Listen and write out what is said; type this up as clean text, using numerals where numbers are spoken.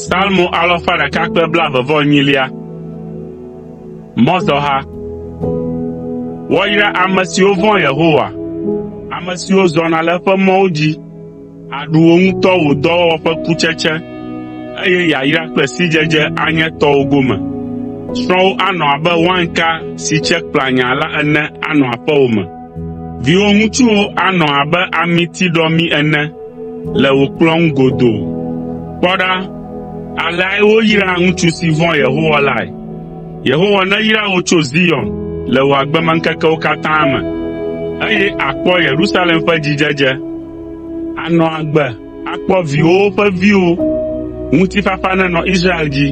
Salmo alafa ɖeka kple blaeve-vɔ-enyilia. Mɔzɔha. Woayra ame siwo vɔ̃a Yehowa, ame siwo zɔna le eƒe mɔwo dzi. Àɖu wò ŋutɔ wò dɔwɔwɔ ƒe kutsetse, eye yayra kple sidzedze anye tɔwò gome. Srɔ̃wò anɔ abe wainka si tse kplanyaa la ene anɔ aƒewò me. Viwò ŋutsuwo anɔ abe amitiɖɔmi ene le wò kplɔ̃ ŋu godoo. Kpɔ ɖa, aleae woyraa ŋutsu si vɔ̃a Yehowa lae. Yehowa neyra wò tso Zion le wò agbemeŋkekewo katã me, eye àkpɔ Yerusalem ƒe dzidzedze. Ànɔ agbe akpɔ viwòwo ƒe viwo. Ŋutifafa nenɔ Israel dzi.